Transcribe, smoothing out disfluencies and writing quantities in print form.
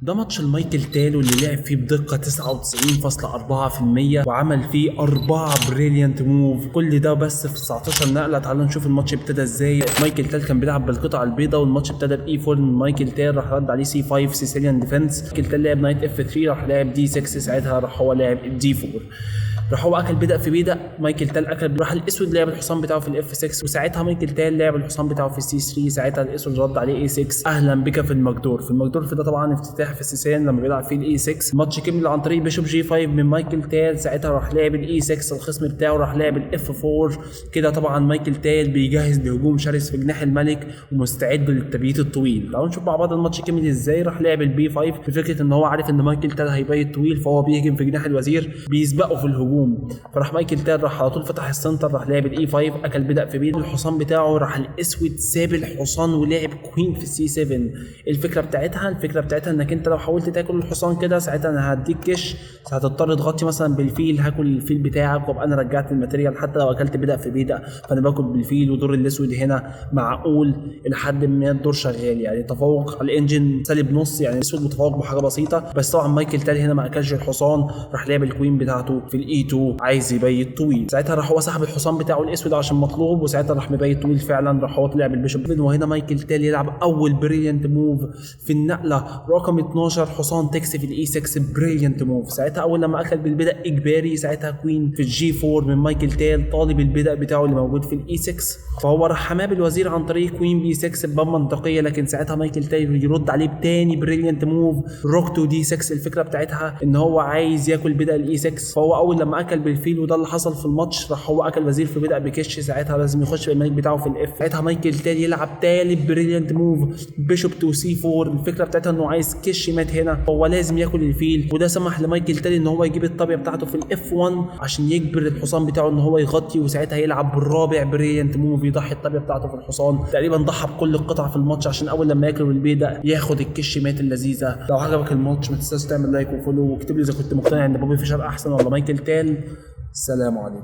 ده ماتش المايكل تال واللي لعب فيه بدقة 99.4% وعمل فيه 4 brilliant move، كل ده بس في 19 نقلة. تعالوا نشوف الماتش ابتدى ازاي. مايكل تال كان بيلعب بالقطع البيضاء والماتش ابتدى ب E 4 من مايكل تال، راح رد عليه C 5 Sicilian Defense. مايكل تال لعب knight F 3، راح لعب D 6، ساعتها راح هو لعب D 4، راح هو اكل بيدق في بيدق، مايكل تال اكل، راح الاسود لعب الحصان بتاعه في ال F 6، وساعتها مايكل تال لعب الحصان بتاعه في ال C 3، ساعتها الاسود رد عليه A 6. اهلا بك في الماجدورف. الماجدورف ده طبعا افتتاح في السيسان لما بيلعب فيه ال E 6. الماتش كمل عن طريق bishop G 5 من مايكل تال، ساعتها راح لعب ال E 6، الخصم بتاعه راح لعب ال F 4. كده طبعا مايكل تال بيجهز لهجوم شرس في جناح الملك ومستعد للتبييت الطويل. تعالوا نشوف مع بعض الماتش كمل ازاي. راح لعب ال B 5 بفكره ان هو عارف ان مايكل تال هيبيت طويل، فهو بيهجم في جناح الوزير بيسبقه في الهجوم. فراح مايكل تال راح على طول فتح ال center، راح لعب ال E 5، اكل بيدق في بيدق الحصان بتاعه، راح الاسود ساب الحصان ولعب queen في ال C 7. الفكرة بتاعتها انك انت لو حاولت تاكل الحصان كده ساعتها انا هديك كش، هتضطر تغطي مثلا بالفيل، هاكل الفيل بتاعك وابقى انا رجعت ال material. حتى لو اكلت بيدق في بيدق فانا باكل بالفيل، ودور الاسود هنا معقول لحد ما الدور شغال، يعني تفوق على ال engine سالب نص، يعني الاسود متفوق بحاجة بسيطة. بس طبعا مايكل تال هنا ما اكلش الحصان، راح لعب ال queen بتاعته في ال E 2، عايز يبيت طويل. ساعتها راح هو سحب الحصان بتاعه الاسود عشان مطلوب، وساعتها راح مبيت طويل فعلا، راح هو طلع بال bishop. وهنا مايكل تال يلعب اول brilliant move في النقلة رقم 12، حصان takes في ال E 6، brilliant move. ساعتها اول لما اكل بالبيدق اجباري، ساعتها queen في ال G 4 من مايكل تال طالب البيدق بتاعه اللي موجود في ال E 6، فهو راح حماه بالوزير عن طريق queen B 6 بباب منطقيه. لكن ساعتها مايكل تال يرد عليه بتاني brilliant move، rook to D 6. الفكرة بتاعتها ان هو عايز ياكل بيدق ال E 6، فهو اول لما اكل بالفيل وده اللي حصل في الماتش، راح هو اكل وزير في بيدق بكش، ساعتها لازم يخش بالملك بتاعه في ال F. ساعتها مايكل تال يلعب تالت brilliant move، bishop to C 4. الفكرة بتاعتها انه عايز كش مات هنا، هو لازم ياكل الفيل، وده سمح لمايكل تال ان هو يجيب الطابيه بتاعته في ال F 1 عشان يجبر الحصان بتاعه ان هو يغطي، وساعتها يلعب بالرابع brilliant move، يضحي الطابيه بتاعته في الحصان. تقريبا ضحى بكل القطع في الماتش عشان اول لما ياكل البيدق ياخد الكش مات اللذيذة. لو عجبك الماتش ما تنساش تعمل like و follow، واكتب لي اذا كنت مقتنع ان بوبي فيشر احسن ولا مايكل تال. سلام عليكم.